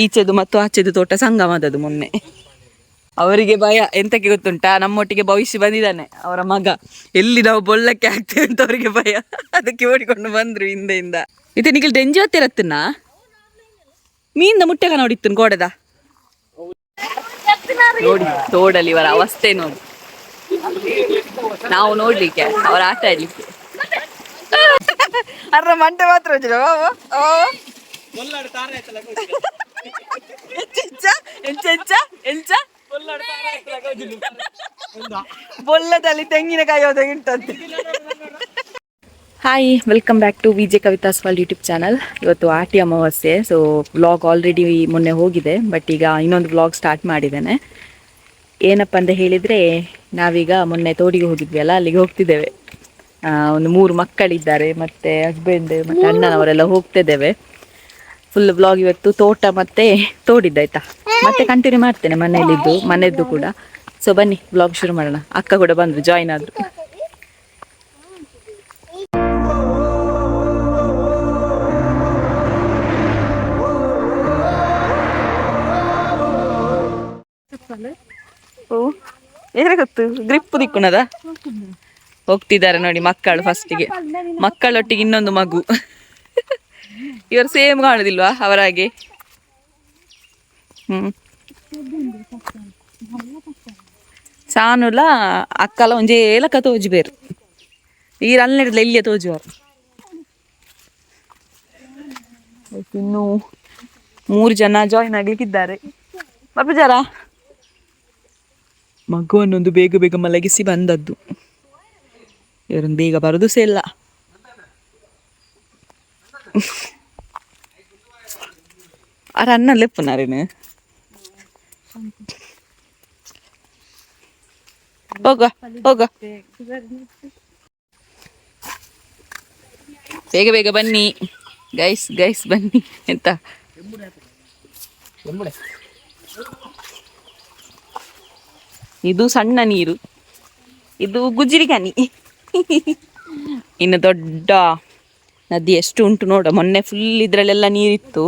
ಈಚೆದು ಮತ್ತು ಆಚೆದು ತೋಟ ಸಂಗಮದದು ಮೊನ್ನೆ. ಅವರಿಗೆ ಭಯ ಎಂತಕ್ಕೆ ಗೊತ್ತುಂಟಾ? ನಮ್ಮೊಟ್ಟಿಗೆ ಭವಿಷ್ಯ ಬಂದಿದ್ದಾನೆ ಅವರ ಮಗ, ಎಲ್ಲಿ ನಾವು ಬೊಲ್ಲಕ್ಕೆ ಆಗ್ತೇವೆ ಅಂತ ಅವರಿಗೆ ಭಯ. ಅದಕ್ಕೆ ಓಡಿಕೊಂಡು ಬಂದ್ರು ಹಿಂದೆಯಿಂದ. ಇದು ನಿಖಿಲ್ ಡೆಂಜಿ ಹೊತ್ತಿರತ್ತನ್ನ ಮೀನ್ದ ಮುಟ್ಟೆಗ ನೋಡಿತ್ತು ಗೋಡೆದ ನೋಡಿ. ತೋಡಲ್ಲಿ ಇವರ ಅವಸ್ಥೆ ನೋಡಿ. ನಾವು ನೋಡ್ಲಿಕ್ಕೆ, ಅವರ ಆಟ ಆಡ್ಲಿಕ್ಕೆ. ಅರ್ರ ಮಂಟೆ ಮಾತ್ರ వచ్చిన ಬಾಬು. ಓ ಎಂಚ ಎಂಚ ಎಂಚ ಎಂಚ ಬೊಲ್ಲದಲ್ಲಿ ತೆಂಗಿನಕಾಯಿ ಹೋದಾಗ. Hi, welcome back to VJ Kavitha's world YouTube channel. ಇವತ್ತು ಆಟಿ ಅಮಾವಾಸ್ಯೆ. So vlog already ಮೊನ್ನೆ ಹೋಗಿದೆ, ಬಟ್ ಈಗ ಇನ್ನೊಂದು ವ್ಲಾಗ್ ಸ್ಟಾರ್ಟ್ ಮಾಡಿದ್ದೇನೆ. ಏನಪ್ಪ ಅಂತ ಹೇಳಿದರೆ, ನಾವೀಗ ಮೊನ್ನೆ ತೋಡಿಗೆ ಹೋಗಿದ್ವಿ ಅಲ್ಲ, ಅಲ್ಲಿಗೆ ಹೋಗ್ತಿದ್ದೇವೆ. ಒಂದು ಮೂರು ಮಕ್ಕಳಿದ್ದಾರೆ, ಮತ್ತು ಹಸ್ಬೆಂಡ್ ಮತ್ತು ಅಣ್ಣನವರೆಲ್ಲ ಹೋಗ್ತಿದ್ದೇವೆ. ಫುಲ್ ವ್ಲಾಗ್ ಇವತ್ತು ತೋಟ ಮತ್ತೆ ತೋಡಿದ್ದಾಯ್ತಾ. ಮತ್ತೆ ಕಂಟಿನ್ಯೂ ಮಾಡ್ತೇನೆ ಮನೆಯಲ್ಲಿದ್ದು, ಮನೆಯದ್ದು ಕೂಡ. ಸೊ ಬನ್ನಿ, ವ್ಲಾಗ್ ಶುರು ಮಾಡೋಣ. ಅಕ್ಕ ಕೂಡ ಬಂದರು, ಜಾಯಿನ್ ಆದರು. ಓ, ಏನ ಗೊತ್ತು, ಗ್ರಿಪ್ ದಿಕ್ಕುಣದ ಹೋಗ್ತಿದ್ದಾರೆ ನೋಡಿ ಮಕ್ಕಳು. ಫಸ್ಟಿಗೆ ಮಕ್ಕಳೊಟ್ಟಿಗೆ ಇನ್ನೊಂದು ಮಗು. ಇವರು ಸೇಮ್ ಕಾಣುದಿಲ್ವಾ ಅವರಾಗೆ? ಹ್ಮ್ ಸಾನುಲ ಅಕ್ಕಲ ಒಂಜೇ ಲಕ್ಕ ತೋಜಿ ಬೇರು. ಈರ್ ಅಲ್ಲೆಡ್ಲ ಇಲ್ಲಿಯ ತೋಜುವರು. ಇನ್ನು ಮೂರು ಜನ ಜಾಯಿನ್ ಆಗ್ಲಿಕ್ಕಿದ್ದಾರೆ. ಬರ್ಪುಜಾರ? ಮಗುವನ್ನೊಂದು ಬೇಗ ಬೇಗ ಮಲಗಿಸಿ ಬಂದದ್ದು. ಇವರೊಂದು ಬೇಗ ಬರೋದು ಸಹ ಇಲ್ಲ. ಅರ ಅನ್ನ ಲೆಪ್ಪುನಾರೇನು? ಹೋಗ ಹೋಗ, ಬೇಗ ಬೇಗ ಬನ್ನಿ ಗೈಸ್, ಗೈಸ್ ಬನ್ನಿ. ಎಂತ ಇದು? ಸಣ್ಣ ನೀರು ಇದು, ಗುಜಿರಿಗನಿ. ಇನ್ನು ದೊಡ್ಡ ನದಿ ಎಷ್ಟು ಉಂಟು ನೋಡ. ಮೊನ್ನೆ ಫುಲ್ ಇದರಲ್ಲೆಲ್ಲ ನೀರಿತ್ತು.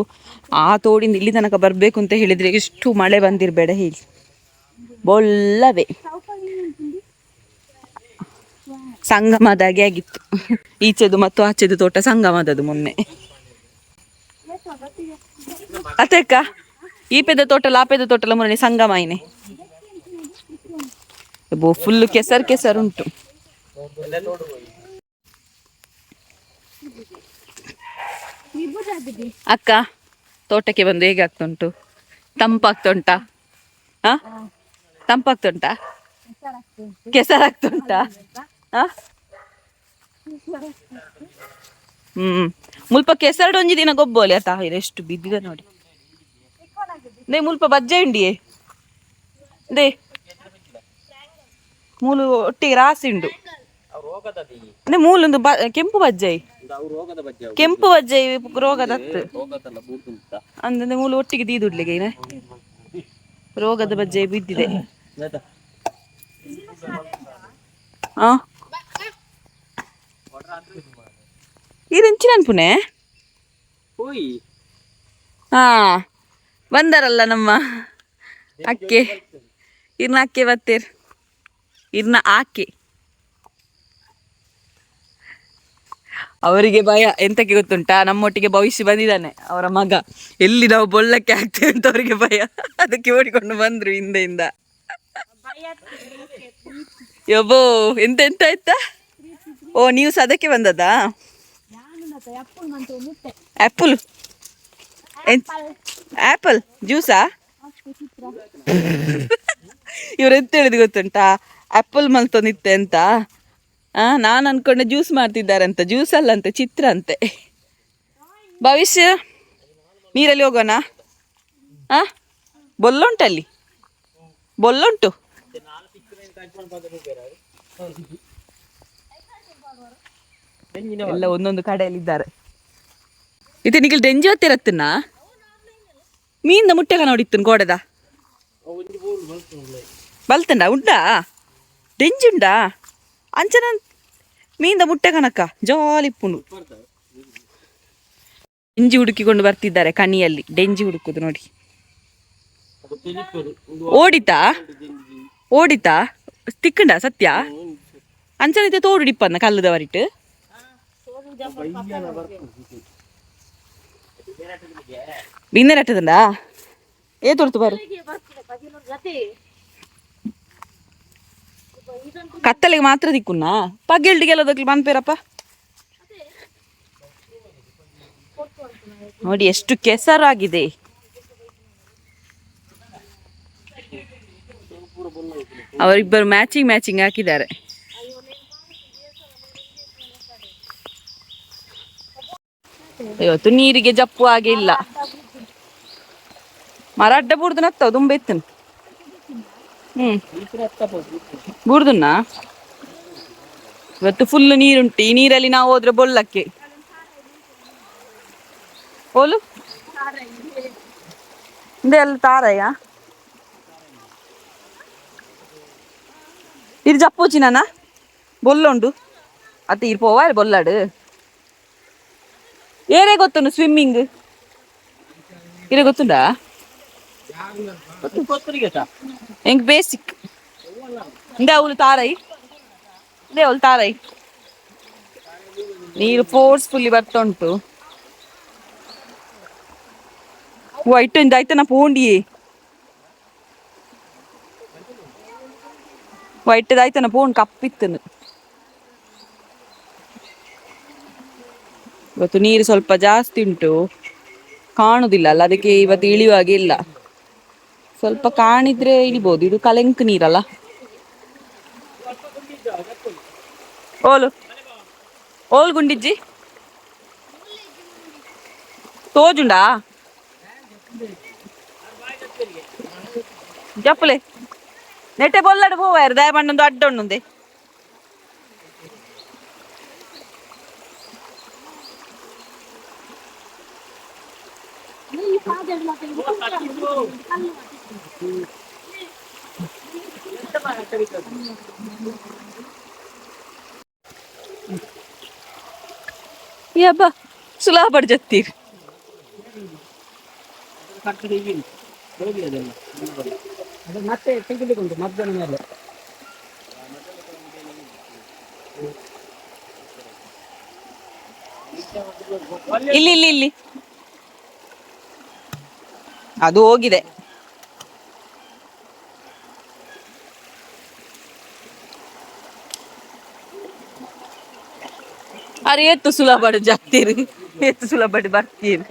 ಆ ತೋಡಿಂದ ಇಲ್ಲಿ ತನಕ ಬರಬೇಕು ಅಂತ ಹೇಳಿದ್ರೆ ಎಷ್ಟು ಮಳೆ ಬಂದಿರಬೇಡ ಹೇಳಿ. ಬೊಲ್ಲವೇ ಸಂಗಮದಾಗೆ ಆಗಿತ್ತು. ಈಚೆದು ಮತ್ತು ಆಚೆದು ತೋಟ ಸಂಗಮದದು ಮೊನ್ನೆ. ಅತ್ತಕ್ಕ, ಈ ಪೆದ ತೋಟಲ ಆ ಪೆದ ತೋಟಲ ಮೊನ್ನೆ ಸಂಗಮ ಆಯ್ನೆ. ಫುಲ್ ಕೆಸರು ಕೆಸರು ಉಂಟು. ಅಕ್ಕ, ತೋಟಕ್ಕೆ ಬಂದು ಹೇಗೆ ಆಗ್ತುಂಟು? ತಂಪಾಗ್ತುಂಟಾ? ಹಾ, ತಂಪಾಗ್ತುಂಟಾ? ಕೆಸರಾಗ್ತುಂಟಾ? ಹಾ ಹ್ಮ್ ಮುಲ್ಪ ಕೆಸರು ಒಂಜಿ ದಿನ ಗೊಬ್ಬೋಲಿ ಆತ. ಎಷ್ಟು ಬಿದ್ದಿದೆ ನೋಡಿ. They ಮುಲ್ಪ ಬಜ್ಜೆ ಉಂಡಿಯೇ. They ಮೂಲು ಒಟ್ಟಿಗೆ ರಾಸಿ ಉಂಡು. ಅಂದ್ರೆ ಮೂಲೊಂದು ಕೆಂಪು ಬಜ್ಜೈ, ಕೆಂಪು ಬಜ್ಜೈ ರೋಗದತ್ತು ಅಂದ್ರೆ ಮೂಲು ಒಟ್ಟಿಗೆ ದೀದುಡ್ಲಿಗೆ ಏನೆ ರೋಗದ ಬಜ್ಜೈ ಬಿದ್ದಿದೆ. ಹಾ, ಈ ಅನ್ಪುನೆ. ಹಾ, ಬಂದರಲ್ಲ ನಮ್ಮ ಅಕ್ಕೆ. ಇರ್ನ ಅಕ್ಕೆ ಬತ್ತೀರ್, ಇರ್ನ ಆಕೆ. ಅವರಿಗೆ ಭಯ ಎಂತಕ್ಕೆ ಗೊತ್ತುಂಟಾ? ನಮ್ಮೊಟ್ಟಿಗೆ ಭವಿಷ್ಯ ಬಂದಿದ್ದಾನೆ ಅವರ ಮಗ, ಎಲ್ಲಿ ನಾವು ಬೊಲ್ಲಕ್ಕೆ ಆಗ್ತೇವೆ ಅಂತ ಅವರಿಗೆ ಭಯ. ಅದಕ್ಕೆ ಓಡಿಕೊಂಡು ಬಂದ್ರು ಹಿಂದೆಯಿಂದ. ಯಬ್ಬೋ, ಎಂತ ಎಂತ ಆಯ್ತಾ? ಓ, ನೀವು ಸಹ ಅದಕ್ಕೆ ಬಂದದ್ದಾ? Apple apple ಜ್ಯೂಸಾ? ಇವ್ರು ಎಂತ ಹೇಳಿದ್ ಗೊತ್ತುಂಟಾ? ಆ್ಯಪಲ್ ಮಲ್ತೊಂದಿತ್ತೆ ಅಂತ. ನಾನು ಅನ್ಕೊಂಡೆ ಜ್ಯೂಸ್ ಮಾಡ್ತಿದ್ದಾರಂತ. ಜ್ಯೂಸ್ ಅಲ್ಲಂತೆ, ಚಿತ್ರ ಅಂತೆ. ಭವಿಷ್ಯ, ನೀರಲ್ಲಿ ಹೋಗೋಣ? ಹಾಂ, ಬೊಲ್ಲುಂಟಲ್ಲಿ, ಬೊಲ್ಲುಂಟು. ಎಲ್ಲ ಒಂದೊಂದು ಕಡೆಯಲ್ಲಿದ್ದಾರೆ. ಇದು ನಿಖಿಲ್ ಡೆಂಜಿ ಹೊತ್ತಿರತ್ತನ್ನ ಮೀನ್ದ ಮುಟ್ಟೆಗ ನೋಡಿತ್ತು ಗೋಡೆದ ಬಲ್ತಂಡ ಉಂಟಾ? ಡೆಂಜಿ ಉಂಡಾ? ಅಂಚನ ಮೀನ್ದ ಮುಟ್ಟೆ ಕನಕ ಜಾಲಿ ಪುಂಡು. ಡೆಂಜಿ ಹುಡುಕಿಕೊಂಡು ಬರ್ತಿದ್ದಾರೆ ಕಣಿಯಲ್ಲಿ. ಡೆಂಜಿ ಹುಡುಕುದು ನೋಡಿ. ಓಡಿತಾ ಓಡಿತಾ ತಿಕ್ಕಂಡ ಸತ್ಯ ಅಂಚನಿತೆ ತೋಡು ಡಿಪ್ಪನ್ನ ಕಲ್ಲುದವರಿಟ್ಟು ಬಿನ್ನರಟ್ಟದಂಡ ಏ ತೋರ್ತು ಬಾರು ಕತ್ತಲೆಗೆ ಮಾತ್ರ ದಿಕ್ಕುನ್ನ ಪಗ್ಗೆಲ್ಡಿಗೆಲ್ಲದಕ್ಕೆ ಬಂದ್ಪೇರಪ್ಪ. ನೋಡಿ ಎಷ್ಟು ಕೆಸರಾಗಿದೆ. ಅವರಿಬ್ಬರು ಮ್ಯಾಚಿಂಗ್ ಮ್ಯಾಚಿಂಗ್ ಹಾಕಿದ್ದಾರೆ. ಇವತ್ತು ನೀರಿಗೆ ಜಪ್ಪು ಹಾಗೆ ಇಲ್ಲ. ಮರ ಅಡ್ಡ ಬೂರ್ದು ನತ್ತ ದುಂಬ ಎತ್ತನು. ಬೂರ್ದುನ್ನ ಇವತ್ತು ಫುಲ್ ನೀರುಂಟು. ಈ ನೀರಲ್ಲಿ ನಾವು ಹೋದ್ರೆ ಬೊಲ್ಲಕ್ಕೆ ಓಲು ಹಿಂದೆ ಎಲ್ಲ ತಾರಯ್ಯ ಇದು ಜಪ್ಪೋಚಿ ನಾನ ಬೊಲ್ಲುಂಡು ಅತ್ತ ಇರ್ ಪೋವ ಬೊಲ್ಲಾಡು ಏರೇ ಗೊತ್ತುಂಡು ಸ್ವಿಮ್ಮಿಂಗ್ ಇರೇ ಗೊತ್ತುಂಡಾ? ಎಂಕ್ ಬೇಸಿಕ್ ಇಂದ ಅವಳು ತಾರೈ ಇಂದೇ ಅವಳು ತಾರೈ. ನೀರು ಫೋರ್ಸ್ಫುಲ್ಲಿ ಬರ್ತಾ ಉಂಟು. ವೈಟ್ ಇಂದ ಆಯ್ತನ ಪೋಂಡಿಯೇ ವೈಟ್ ಆಯ್ತನ ಪೋಂಡ್ ಕಪ್ಪಿತ್ತನು. ಇವತ್ತು ನೀರು ಸ್ವಲ್ಪ ಜಾಸ್ತಿ ಉಂಟು, ಕಾಣುದಿಲ್ಲ ಅಲ್ಲ, ಅದಕ್ಕೆ ಇವತ್ತು ಇಳಿಯುವಾಗೆ ಇಲ್ಲ. ಸ್ವಲ್ಪ ಕಾಣಿದ್ರೆ ಇಳಿಬೋದು. ಇದು ಕಲೆಂಕ್ ನೀರಲ್ಲ. ಓಲು ಓಲ್ ಗುಂಡಿಜ್ಜಿ ತೋಜುಂಡಾ ಜಪ್ಪಲೆ ನೆಟ್ಟೆ ಬೊಲ್ಲಡು ಪೋವಾರು ದಯ ಮಣ್ಣೊಂದು ಅಡ್ಡ ಉಂಡುಂದೆ. ಯಬ್ಬ ಸುಲಭ ಪಡ್ಜತ್ತೀರ್. ಮತ್ತೆ ತೆಗಿಲಿಕ್ಕುಂಟು ಮಧ್ಯಾಹ್ನ ಮೇಲೆ. ಇಲ್ಲಿ ಇಲ್ಲಿ ಇಲ್ಲಿ ಅದು ಹೋಗಿದೆ. ಅರೆ ಎತ್ತು ಸುಲಭ ಜಾಗ್ತೀರಿ, ಎತ್ತು ಸುಲಭ ಬರ್ತೀರಿ.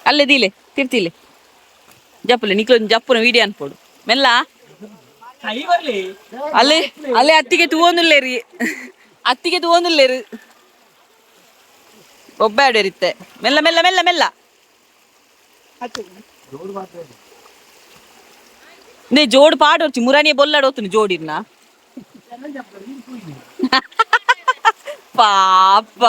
ಅಲ್ಲೇ ದೀಲೆ ತಿರ್ತಿಲೆ ಜಪ್ಪಲೆ ನಿಕ್ಲ ಜಪ್ಪುನ ವೀಡಿಯೋ ಅನ್ಪೋಡು ಮೆಲ್ಲ. ಅಲ್ಲೇ ಅಲ್ಲೇ ಅತ್ತಿಗೆ ತೂವೊಂದುಲ್ಲೇರಿ, ಅತ್ತಿಗೆ ತೂವೊಂದುಲ್ಲೇರು ಒಬ್ಬಾಡಿರುತ್ತೆ. ಮೆಲ್ಲ ಮೆಲ್ಲ ಮೆಲ್ಲ ಮೆಲ್ಲ. ನೇ ಜೋಡು ಪಾಡೊರ್ಚಿ ಮುರಾನಿಯ ಬೊಲ್ಲಾಡೋತುನು ಜೋಡಿರ್ನ ಪಾಪ.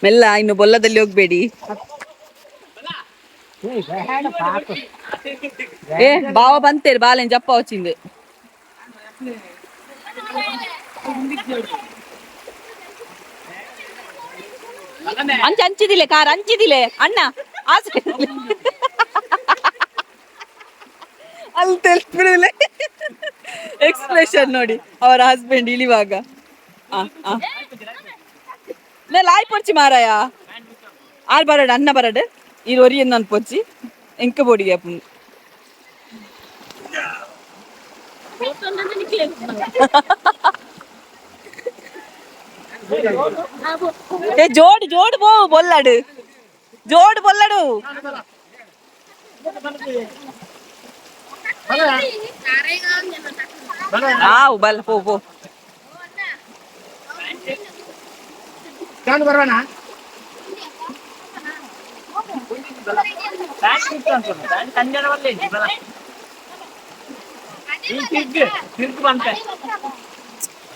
ಮೆಲ್ಲ, ಇನ್ನು ಬೊಲ್ಲದಲ್ಲಿ ಹೋಗ್ಬೇಡಿ. ಏ ಬಾವ ಬಂತೇರಿ ಬಾಲೆನ್ ಜಪ್ಪ వచ్చిಂದು. ಅಂಚ ಅಂಚಿದಿಲೆ ಕಾರ್ ಅಂಚಿದಿಲೆ ಅಣ್ಣ ಆಸೆ ಅಲ್ಲಿ ತೆಲ್ಪಿಡಲೆ ಎಕ್ಸ್ಪ್ರೆಷನ್ ನೋಡಿ ಅವರ ಹಸ್ಬೆಂಡ್ ಇಳಿವಾಗ. ಲಾಯ್ ಪೊರ್ಚಿ ಮಾರಾಯ ಆರ್ ಬರಡು ಅನ್ನ ಬರಡು ಈ ಒರಿಯನ್ ಅನ್ಪೊಚ್ಚಿ ಎಂಕ ಬೋಡಿಗೆ ಅಪ್ಪು. ಏ ಜೋಡು ಜೋಡು ಪೋ ಬೊಲ್ಲಾಡು ಜೋಡು ಬೊಲ್ಲಾಡು. ಆವು ಬಲ್ಲ ಪೋ ಪೋ. ಬರೋಣ.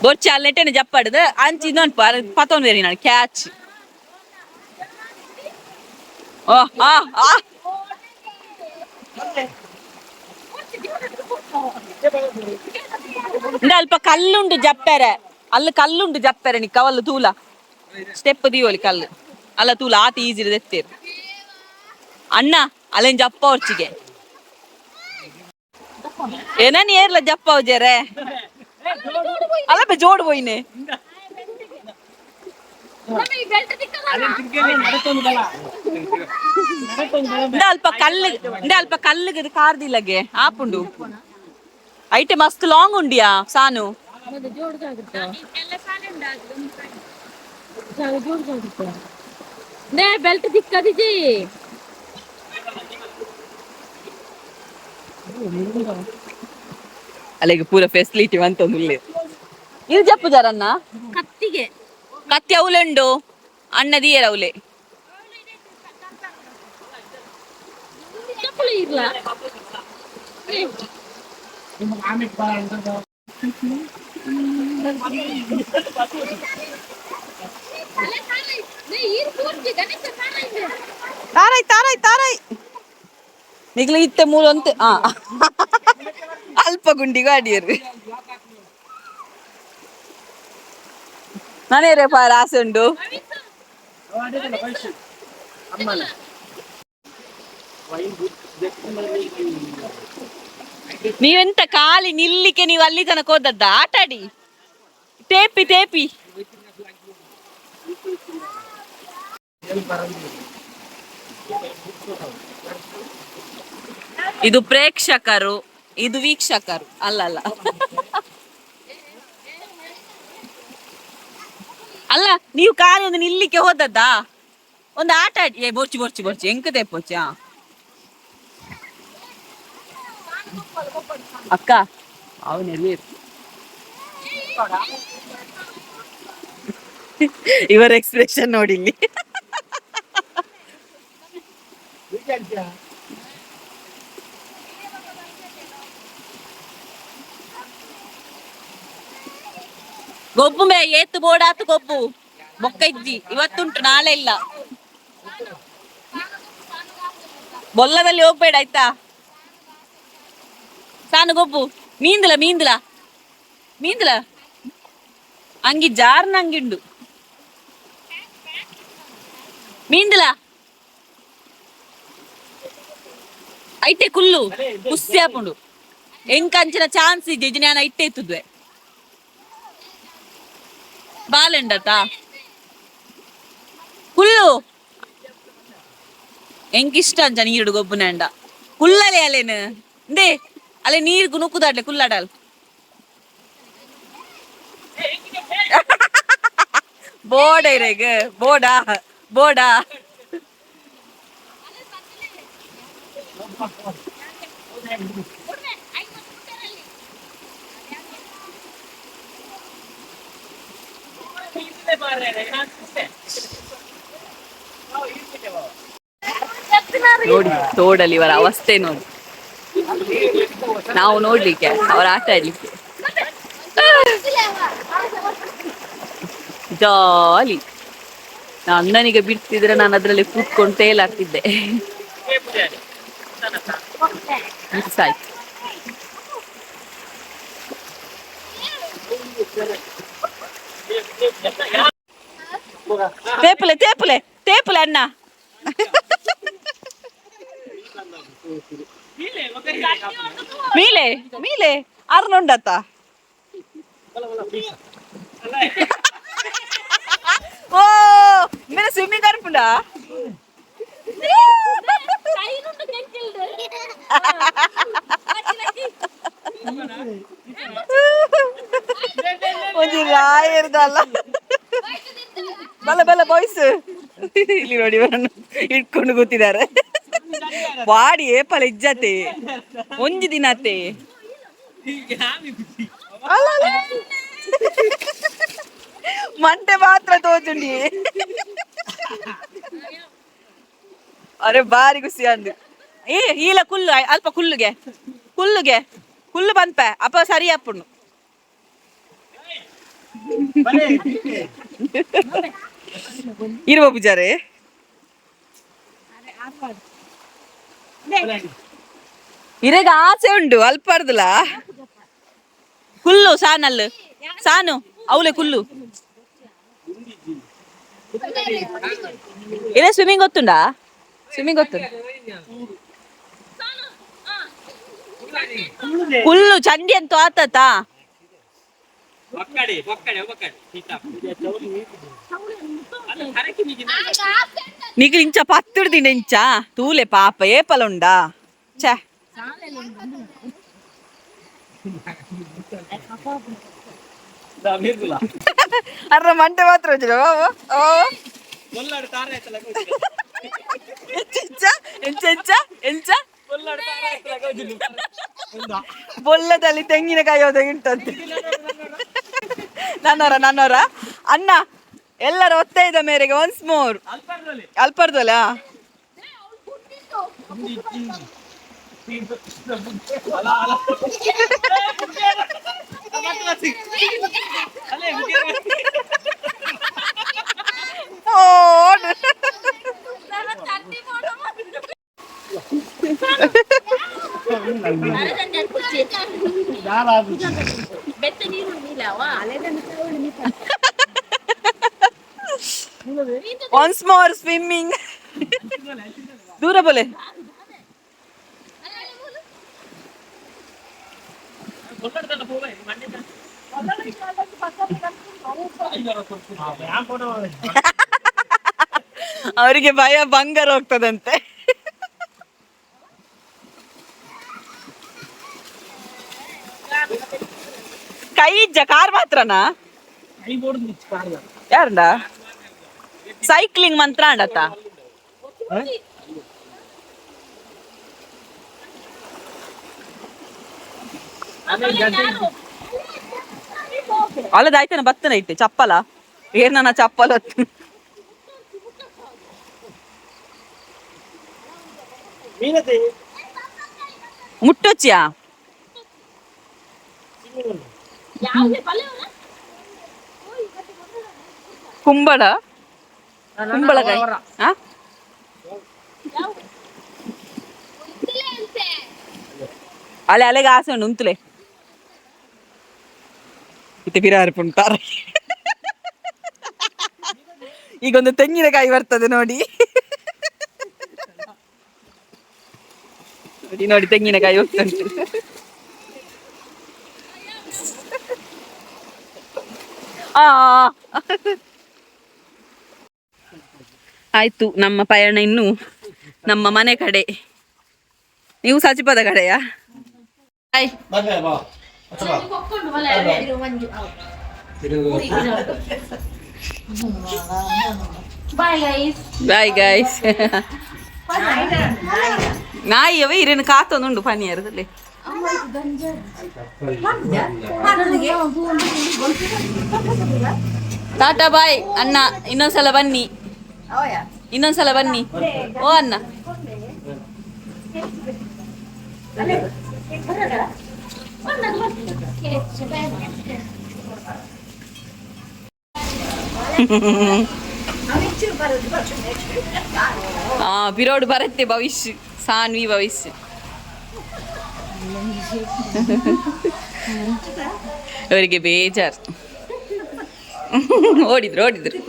ಬೊರ್ಚಿ ಅಲ್ಲೆಟ್ಟೆನೆ ಜಪ್ಪಾಡುದು ಅಂಚಿ ಇನ್ನೊಂದು ಪತೊಂದು ಬೇರೆ ನಾನು ಕ್ಯಾಚ್. ಓ ಆ ಆ ಇಂದ ಅಲ್ಪ ಕಲ್ಲುಂಡು ಜಪ್ಪೆರೆ. ಅಲ್ಲ ಕಲ್ಲುಂಡು ಜಪ್ಪೆರೆ, ನಿಕ್ಕ ಅವಲ್ಲ ತೂಲ ಸ್ಟೆಪ್ ದೀವೊಲಿ ಕಲ್ಲು ಅಲ್ಲ ತೂಲ ಆತ ಈಜಿ ದೆತ್ತೇರು ಅಣ್ಣ. ಅಲ್ಲೇನ್ ಜಪ್ಪ ಒರ್ಚಿಗೆ ಏನನ್ ಏರ್ಲ ಜಪ್ಪ ಜರೆ ಅಲ್ಲ ಬೆ ಜೋಡು ಪೋಯಿನೆ. ಇಂದ ಅಲ್ಪ ಕಲ್ಲು, ಇಂದ ಅಲ್ಪ ಕಲ್ಲುಗೆ ಕಾರ್ದಿಲ್ಲಗೆ ಆಪುಂಡು. ಐಟೆ ಮಸ್ತ್ ಲಾಂಗ್ ಉಂಡಿಯಾ ಸಾನು. ಬೆಲ್ಟ್ ದಿಕ್ಕದಿಜಿ. ಅಲ್ಲಿಗೆ ಪೂರ ಫೆಸಿಲಿಟಿ ಅಂತ ಇದು ಜಪ್ಪು ಜರನ್ನ. ಕತ್ತಿಗೆ. ಕತ್ತಿ ಅವಲೆ ಉಂಡು ಅಣ್ಣ ದಿಯರ ಅವಲೆ. ಚಪ್ಪಲಿ ಇರ್ಲ. ತಾರಾಯ್ ತಾರಾಯ್ ತಾರಾಯ್ ನಿಗ್ಲ ಇತ್ತೆ ಮೂಲ ಅಂತ ಆ ಅಲ್ಪ ಗುಂಡಿಗೂ ಅಡಿಯರು ನಾನೇ ಪಾರ ಆಸೆ ಉಂಡು. ನೀವೆಂತ ಖಾಲಿ ನಿಲ್ಲಿಕ್ಕೆ ನೀವು ಅಲ್ಲಿ ತನಕ ಹೋದದ್ದ? ಆಟಾಡಿ ತೇಪಿ ತೇಪಿ. ಇದು ಪ್ರೇಕ್ಷಕರು, ಇದು ವೀಕ್ಷಕರು. ಅಲ್ಲ ಅಲ್ಲ ಅಲ್ಲ, ನೀವು ಖಾಲಿ ಒಂದು ನಿಲ್ಲಿಕ್ಕೆ ಹೋದದ್ದಾ? ಒಂದು ಆಟ ಆಡಿ. ಏ ಬೋರ್ಚಿ ಬೋರ್ಚಿ ಬೋರ್ಚಿ ಎಂಕ ತೇಪೋಚಿ. ಆ ಅಕ್ಕ. ಅವನು ಇವರ ಎಕ್ಸ್ಪ್ರೆಷನ್ ನೋಡಿ ಇಲ್ಲಿ. ಗೊಬ್ಬು ಮೇ ಏತು ಬೋಡಾತು ಗೊಬ್ಬು ಬೊಕ್ಕ ಇಜ್ಜಿ. ಇವತ್ತುಂಟು, ನಾಳೆ ಇಲ್ಲ. ಬೊಲ್ಲದಲ್ಲಿ ಹೋಗ್ಬೇಡ, ಆಯ್ತಾ? ಸಾನು ಗೊಬ್ಬು. ಮೀಂದಲ ಮೀಂದಲ ಮೀಂದಲ ಅಂಗಿ ಜಾರ್ನ ಅಂಗಿಂಡು ಮೀಂದಲ ಐತೆ ಕುಲ್ಲು ಕುಸ್ಸಿ ಆಪುಂಡು. ಎಂಕಂಚಿನ ಚಾನ್ಸ್ ಇಜ್ಜಿ, ನಾನು ಐತೆ ಇತ್ತುದ್ವೆ ಬಾಲೆಂಡತ ಕುಲ್ಲು. ಎಂಕಿಷ್ಟ ಅಂಚ ನೀರುಡು ಗೊಬ್ಬುನಂಡ. ಕುಲ್ಲಲೆ ಅಲೇನು ಇಂದೇ ಅಲೆ ನೀರು ನುಕ್ಕುದಾಡ್ಲೆ ಕುಲ್ಲಾಡಲ್. ಬೋಡ ಇರೇಗ ಬೋಡಾ ಬೋಡಾ. ನೋಡಿ, ತೋಡಲ್ಲಿ ಇವರ ಅವಸ್ಥೆ ನೋಡಿ. ನಾವು ನೋಡ್ಲಿಕ್ಕೆ, ಅವರ ಆಟ ಆಡ್ಲಿಕ್ಕೆ ಜಾಲಿ. ಅಣ್ಣನಿಗೆ ಬಿಡ್ತಿದ್ರೆ ನಾನು ಅದರಲ್ಲಿ ಕೂತ್ಕೊಂಡು ತೇಲಾಗ್ತಿದ್ದೆ. ಮಿಸ್ ಆಯ್ತು. ತೇಪುಲೆ ತೇಪುಲೆ ತೇಪುಲೆ ಅಣ್ಣ. ಮೀಲೆ ಮೀಲೆ ಅರ್ನುಂಡತ್ತ. ಓ ಮೇರೆ ಸ್ವಿಮ್ಮಿಂಗ್ ಅರ್ಪುಂಡ. ಒಂಜಿ ರಾಯರ್ದಲ್ಲ. ಬಲ ಬಲ ಬಾಯ್ಸ್. ಇಲ್ಲಿ ನೋಡಿ, ಇವರನ್ನು ಇಟ್ಕೊಂಡು ಕೂತಿದ್ದಾರೆ. ವಾಡಿ ಏಪಲ ಇಜ್ಜತೆ ಒಂಜಿ ದಿನತೆ ಅಲ್ಲ ಅಲ್ಲ. ಮಂಟೆ ಮಾತ್ರ ತೋಜುಂಡಿ. ಅರೆ ಬಾರಿ ಖುಷಿ ಅಂದು. ಏ ಈಲ ಕುಲ್ಲು ಅಲ್ಪ ಕುಲ್ಲುಗೆ ಕುಲ್ಲುಗೆ ಕುಲ್ಲು ಬಂದ್ಪ ಅಪ್ಪ ಸರಿ ಅಪ್ಪುಂಡು. ಇರುವ ಪೂಜಾರೆ. ಇರೆಗ ಆಸೆ ಉಂಡು ಅಲ್ಪರ್ದಲ ಕುಲ್ಲು ಸಾನಲ್ಲು ಸಾನು ಅವಲೆ ಕುಲ್ಲು. ಇರೇ ಸ್ವಿಮ್ಮಿಂಗ್ ಗೊತ್ತುಂಡಾ? ಸ್ವಿಮ್ಮಿಂಗ್ ಗೊತ್ತು. ಕುಲ್ಲು ಚಂಡಿ ಅಂತೂ ಆತತ. ನಿಗ್ ಇಂಚ ಪತ್ತುಡ್ದಿನ ಇಂಚ ತೂಲೆ ಪಾಪ ಏಪಲ ಉಂಡಾ ಛೇ. ಅರ್ರ ಮಂಟೆ ಮಾತ್ರ ಬಾಬು. ಓ ಎಂಚ ಎಂಚ ಎಂಚ ಎಂಚ ಬೊಲ್ಲದಲ್ಲಿ ತೆಂಗಿನಕಾಯಿ ಒದಗಿಂಟಂತೆ. ನನ್ನವರ ನನ್ನವರ ಅಣ್ಣ ಎಲ್ಲರ ಒತ್ತಾಯದ ಮೇರೆಗೆ ಒನ್ಸ್ ಮೋರ್ ಅಲ್ಪರ್ದಲ್ಲ. Once more swimming. ದೂರ ಬೋಲೆ. ಅವರಿಗೆ ಭಯ ಬಂಗಾರ ಹೋಗ್ತದಂತೆ. ಕೈ ಇಜ್ಜ ಕಾರ್ ಮಾತ್ರನಾ? ಯಾರಂಡ ಸೈಕ್ಲಿಂಗ್ ಮಂತ್ರ ಅಂಡತ್ತ? ಅಲ್ಲದಾಯ್ತಾನ ಬತ್ತನ ಐತೆ ಚಪ್ಪಲ ಏನ್ ನನ್ನ ಚಪ್ಪಲ. ಮುಟ್ಟೊಚ್ಚಿಯಾ? ಕುಂಬಳ ಕುಂಬಳಕಾಯಿ. ಅಲೆ ಅಲೆಗೆ ಆಸೆ ಉಂಟು ಉಂತುಲೆ ಇತ್ತೆ ಪಿರಾರ್ಪುಂಟಾರೆ. ಈಗ ಒಂದು ತೆಂಗಿನಕಾಯಿ ಬರ್ತದೆ ನೋಡಿ ನೋಡಿ ನೋಡಿ ತೆಂಗಿನಕಾಯಿ ಹೋಗ್ತುಂಟು. ಆ ಆಯ್ತು ನಮ್ಮ ಪಯಣ ಇನ್ನು ನಮ್ಮ ಮನೆ ಕಡೆ. ನೀವು ಸಚಿಪದ ಕಡೆಯಾ? ಬಾಯ್. Bye guys. ನಾಯಿ ಅವ ಇರೇನು ಕಾತೊಂದುಂಡು ಪನಿಯರದಲ್ಲಿ. ಟಾಟಾ ಬಾಯ್ ಅಣ್ಣ, ಇನ್ನೊಂದ್ಸಲ ಬನ್ನಿ, ಇನ್ನೊಂದ್ಸಲ ಬನ್ನಿ. ಓ ಅಣ್ಣ. ಬಿರೋಡು ಬರುತ್ತೆ ಭವಿಷ್ಯ ಸಾನ್ವಿ ಭವಿಷ್ಯ. ಅವರಿಗೆ ಬೇಜಾರು. ಓಡಿದ್ರು ಓಡಿದ್ರು.